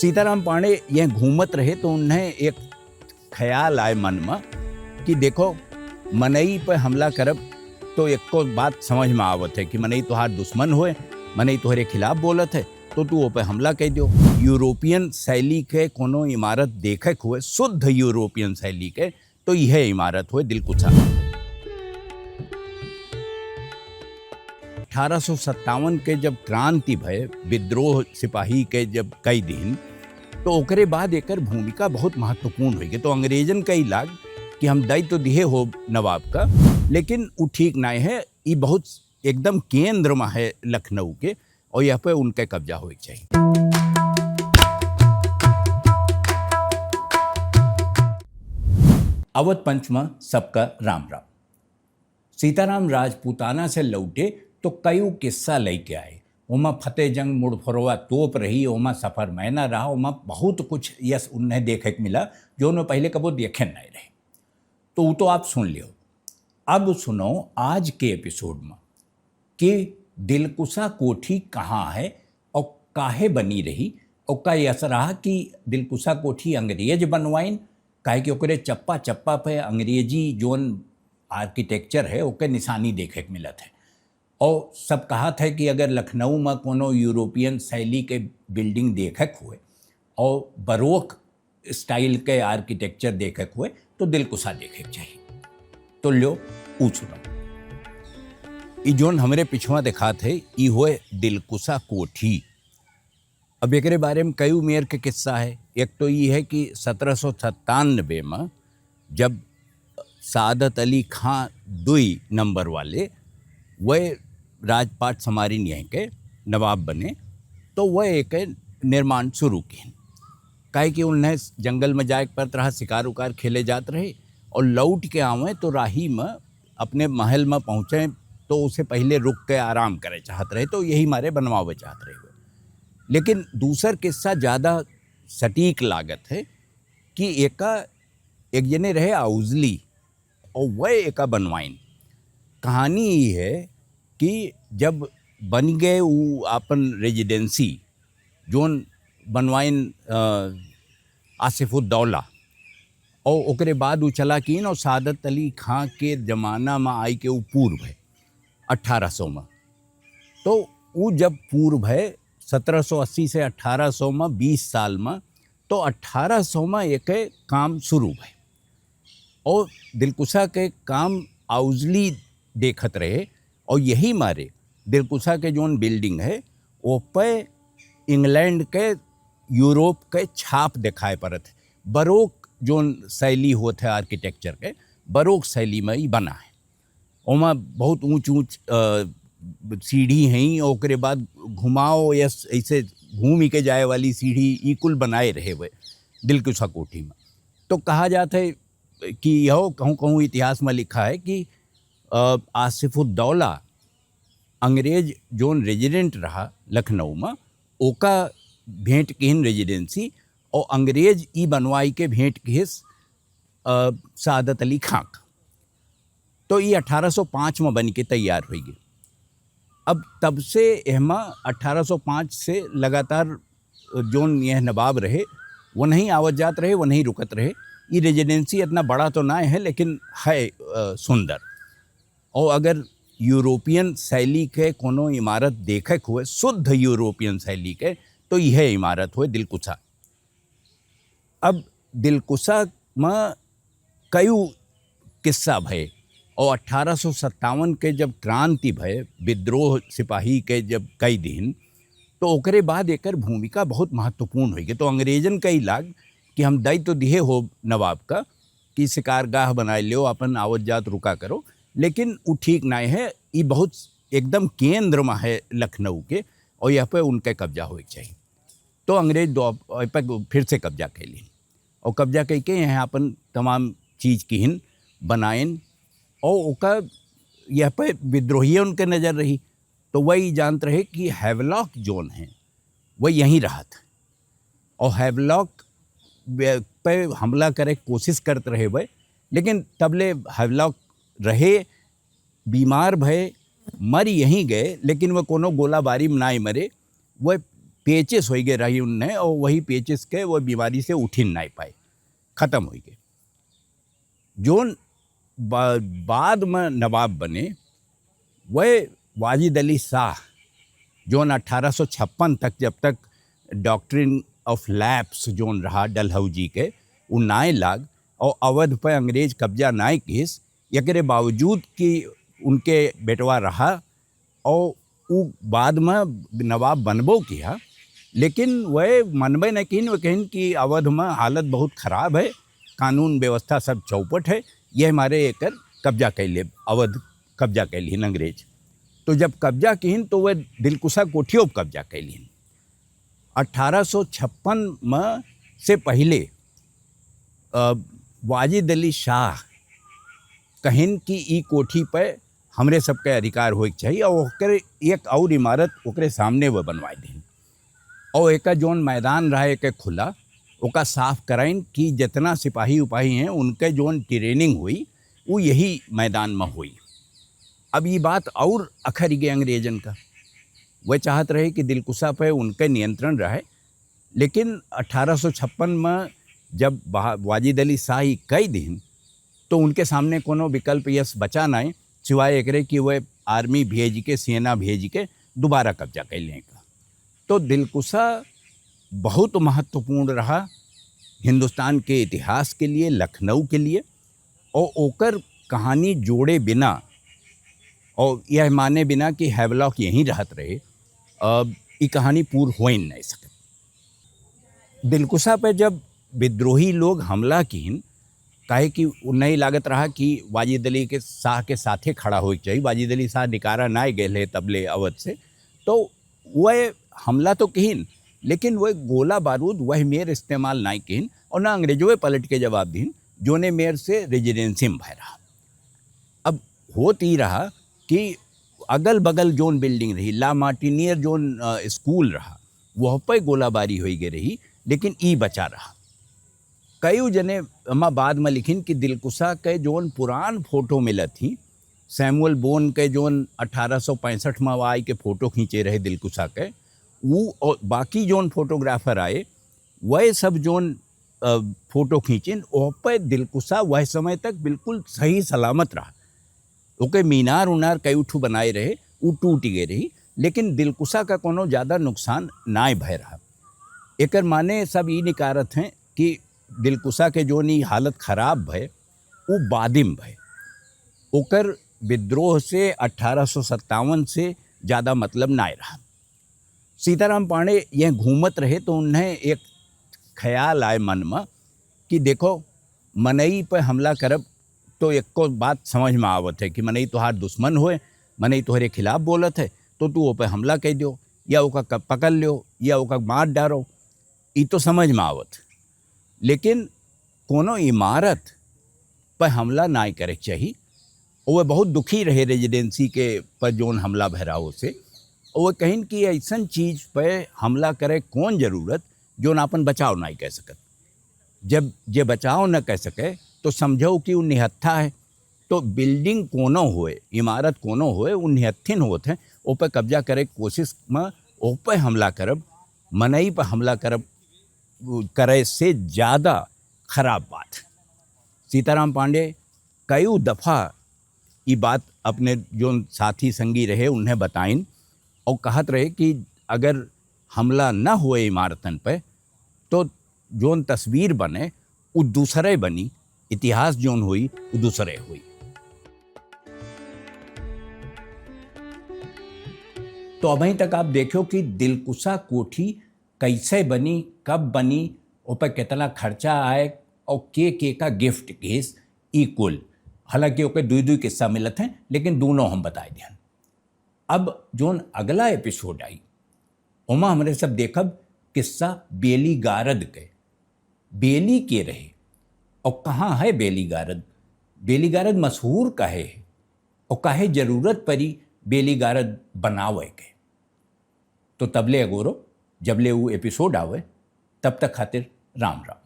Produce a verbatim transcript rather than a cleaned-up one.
सीताराम पांडे यह घूमत रहे तो उन्हें एक ख्याल आए मन में कि देखो, मनई पे हमला करब तो एको बात समझ में आवत है कि मनई तोहार दुश्मन होए, मनई तोहरे खिलाफ बोलत है, तो तू ओ पे हमला कइ दियो। यूरोपियन शैली के कोनो इमारत देखे के हुए, शुद्ध यूरोपियन शैली के, तो यह इमारत होए दिलकुशा। अठारह सौ सत्तावन के जब क्रांति भय, विद्रोह सिपाही के जब कई दिन, तो ओकरे बाद एकर भूमिका बहुत महत्वपूर्ण होई गई। तो अंग्रेजन का ई लाग कि हम दई तो दिहे हो नवाब का, लेकिन उ ठीक नाय है, ई बहुत एकदम केंद्र में है लखनऊ के, और यह पे उनके कब्जा होए के चाहिए। अवध पंच में सबका राम राम। सीताराम राजपूताना से लौटे तो कई किस्सा लेके आए। ओमा फतेह जंग मुड़फोरवा तोप रही, ओमा सफर मैना रहा, ओमा बहुत कुछ यस उन्हें देखे के मिला, जो उन्हें पहले कबो देखे नहीं रहे। तो वो तो आप सुन लियो। अब सुनो आज के एपिसोड में कि दिलकुशा कोठी कहाँ है और काहे बनी रही, और का यस रहा कि दिलकुशा कोठी अंग्रेज बनवाइन, काहे कि ओकरे चप्पा चप्पा पे अंग्रेजी जोन आर्किटेक्चर है, ओके निशानी देखे के मिलत है। और सब कहत है कि अगर लखनऊ में कोनो यूरोपियन शैली के बिल्डिंग देखे के हुए और बरोक स्टाइल के आर्किटेक्चर देखे के हुए, तो दिलकुशा देखे के चाहिए। तो ल्यो, ऊ सुनो। ई जोन हमरे पिछवा देखात है, ई होए दिलकुशा कोठी। अब एकरे बारे में कई मेर के किस्सा है। एक तो ई है कि सत्रह सौ सत्तानबे में जब सादत अली खां दुई नंबर वाले वह राजपाट संभारिन यहीं के नवाब बने, तो वह एक निर्माण शुरू किन। काहे कि उन्हें जंगल में जाए के पड़त रहा, शिकार उकार खेले जात रहे, और लौट के आवे तो राही में अपने महल में पहुँचे तो उसे पहले रुक के आराम करे चाहत रहे, तो यही मारे बनवावे चाहत रहे वो। लेकिन दूसर किस्सा ज़्यादा सटीक लागत है कि एका एक जने रहे आउजली और वह एका बनवाइन। कहानी ई है कि जब बन गए उ आपन रेजिडेंसी, जोन बनवाइन, अ, आसिफुद्दौला, और ओकरे बाद उ चला कीन और सादत अली खां के जमाना में आई के उ पूर्व है अठारह सौ में। तो उ जब पूर्व है सत्रह सौ अस्सी से अठारह सौ में, बीस साल में, तो अठारह सौ में एक काम शुरू भय और दिलकुशा के काम आउजली देखत रहे और यही मारे दिलकुशा के जोन बिल्डिंग है, वो पे इंग्लैंड के, यूरोप के छाप दिखाए पड़त है। बरोक जोन शैली होत है आर्किटेक्चर के, बरोक शैली में ही बना है। ओमा बहुत ऊंच ऊंच, अ, सीढ़ी हैं, ओकरे बाद घुमाओ या स-, ऐसे घूम के जाए वाली सीढ़ी, ई कुल बनाए रहे हुए दिलकुशा कोठी में। तो कहा जात है कि यहो कहूँ कहूँ इतिहास में लिखा है कि, अ, आसिफुद्दौला अंग्रेज जोन रेजिडेंट रहा लखनऊ में, ओका भेंट किहिन रेजिडेंसी, और अंग्रेज ई बनवाई के भेंट किहिस, अ, सादत अली खां का। तो ई अठारह सौ पाँच में बन के तैयार हुई गई। अब तब से एहमा अठारह सौ पाँच से लगातार जोन यह नवाब रहे, वो नहीं आवत जात रहे, वो नहीं रुकत रहे। ई रेजिडेंसी इतना बड़ा तो ना है, लेकिन है, अ, सुंदर। और अगर यूरोपियन शैली के कोनो इमारत देखे के हुए, शुद्ध यूरोपियन शैली के, तो यह इमारत हुए दिलकुशा। अब दिलकुशा में कई किस्सा भय और अठारह सौ सत्तावन के जब क्रांति भय, विद्रोह सिपाही के जब कई दिन, तो ओकरे बाद एकर भूमिका बहुत महत्वपूर्ण होई गई। तो अंग्रेजन का ई लाग कि हम दई तो दिहे हो नवाब का कि शिकारगाह बनाए लियो, अपन आवत जात रुका करो, लेकिन उ ठीक नाय है, ई बहुत एकदम केंद्र में है लखनऊ के और यह पे उनके कब्जा होए के चाहिए। तो अंग्रेज दो-, ए पे फिर से कब्जा कैलिन और कब्जा कई के यहाँ अपन तमाम चीज किहिन बनाइन और ओका यह पे विद्रोहियन के नजर रही। तो वही जानत रहे कि हैवलॉक जोन है, वह यहीं रहत है। और हैवलॉक बे-, पे हमला करे के कोशिश करत रहे वह, लेकिन तबले हैवलॉक रहे, बीमार भय, मर यहीं गए, लेकिन वह कोनो गोलाबारी में नाय मरे, वह पेचिस होइ गए रही उन्हें, और वही पेचिस के वो बीमारी से उठिन नाई पाए, खतम होइ गए। जोन बा-, बाद में नवाब बने, वह वाजिद अली शाह, जोन अठारह सौ छप्पन तक, जब तक doctrine of lapse जोन रहा डलहौजी के, उ नाय लाग और अवध पे अंग्रेज कब्जा नाय किस, एकरे बावजूद कि उनके बेटवा रहा और उ बाद में नवाब बनबो किया, लेकिन वह मनबे न किन, वह कहिन कि अवध में हालत बहुत खराब है, कानून व्यवस्था सब चौपट है, यह हमारे एकर कब्जा कैले, अवध कब्जा कैलिन अंग्रेज। तो जब कब्जा किन तो वह दिलकुशा कोठियों पर कब्जा कैलिन। अठारह सौ छप्पन में से पहले, अ, वाजिद अली शाह कहिन कि ई कोठी पे हमरे सबके अधिकार होए के चाहिए और ओकरे एक और इमारत ओकरे सामने वो बनवाए दिन। और एका जोन मैदान रहा एके खुला, ओका साफ कराइन कि जितना सिपाही उपाही हैं उनके जोन training हुई, वो यही मैदान में हुई। अब ये बात और अखर गए अंग्रेजन का, वह चाहत रहे कि दिलकुशा पे उनके नियंत्रण रहे, लेकिन अठारह सौ छप्पन में जब बहा-, वाजिद अली शाह ई कई दिन, तो उनके सामने कोनो विकल्प यस बचा नाई, सिवाय एकरे कि वह army भेज के, सेना भेज के दोबारा कब्जा कर लें का। तो दिलकुशा बहुत महत्वपूर्ण रहा हिंदुस्तान के इतिहास के लिए, लखनऊ के लिए, और ओकर कहानी जोड़े बिना और यह माने बिना कि हैवलॉक यहीं रहत रहे, अब ई कहानी पूर हो ही नहीं सकत। दिलकुशा पे जब विद्रोही लोग हमला किन, काहे कि उ नहीं लागत रहा कि वाजिद अली के शाह के साथे खड़ा होए के चाहिए, वाजिद अली शाह निकारा ना गए ले तबले अवध से, तो वह हमला तो किन, लेकिन वह गोला बारूद वह मेर इस्तेमाल ना किन और ना अंग्रेजों पलट के जवाब दिन, जोने मेर से रेजिडेंसी में भय रहा। अब होत ई रहा कि अगल बगल जोन building रही, ला मार्टिनियर जोन, अ, स्कूल रहा, वह पे गोलाबारी होई गई रही, लेकिन ई बचा रहा। कई जने अमा बाद में लिखिन कि दिलकुशा के जोन पुरान फोटो मिलत ही, सैमुअल बोन के जोन अठारह सौ पैंसठ में आई के फोटो खींचे रहे दिलकुशा के, ऊ और बाकी जोन फोटोग्राफर आए, वह सब जोन, अ, फोटो खींचिन, ओह पे दिलकुशा वह समय तक बिल्कुल सही सलामत रहा। ओके मीनार उनार कई ठू बनाए रहे, ऊ टूट गए रही, लेकिन दिलकुशा का कोनो ज्यादा नुकसान नाय भय रहा। एकर माने सब ई निकारत हैं कि दिलकुशा के जोन ई हालत खराब भय, ऊ बादिम भय। ओकर विद्रोह से अठारह सौ सत्तावन से ज्यादा मतलब नाय रहा। सीताराम पांडे यह घूमत रहे तो उन्हें एक ख्याल आए मन में कि देखो, मनई पे हमला करब तो एको बात समझ में आवत है कि मनई तोहार दुश्मन होए, मनई तोहरे खिलाफ बोलत है, तो तू ओ पे हमला कर दो या ओका क-, पकड़ लो या ओका मार डारो, ई तो समझ में आवत। लेकिन कोनो इमारत पे हमला नाय करे के चाही। और वह बहुत दुखी रहे रेजिडेंसी के पर जोन हमला भय रहा ओसे। और वह कहिन कि ऐसन चीज पे हमला करे कौन जरूरत, जोन आपन बचाव नाय कर सकत। जब जे बचाव न कर सके, तो समझो कि उ निहत्था है। तो building कोनो होए, इमारत कोनो होए, उ निहत्थिन होत है, ओ पे कब्जा करे के कोशिश में ओ पे हमला करब, मनई पे हमला करब, करे से ज्यादा खराब बात। सीताराम पांडे कई दफा ई बात अपने जोन साथी संगी रहे उन्हें बताइन और कहत रहे कि अगर हमला न होए इमारतन पे तो जोन तस्वीर बने उ दूसरे बनी, इतिहास जोन हुई उ दूसरे हुई। तो अबहीं तक आप देखो कि दिलकुशा कोठी कैसे बनी, कब बनी, ओपे कितना खर्चा आए और के के का गिफ्ट केस, ई कुल। हालांकि ओके दुई दुई किस्सा मिलत हैं, लेकिन दोनों हम बताए दिहन। अब जोन अगला एपिसोड आई, ओमा हमरे सब देखब किस्सा बेली गारद के। बेली के रहे और कहाँ है बेली गारद? बेली गारद मशहूर काहे है और काहे जरूरत पड़ी बेली गारद बनावे के? तो तबले अगोरो, जबले उ एपिसोड आवे, तब तक खातिर राम राम।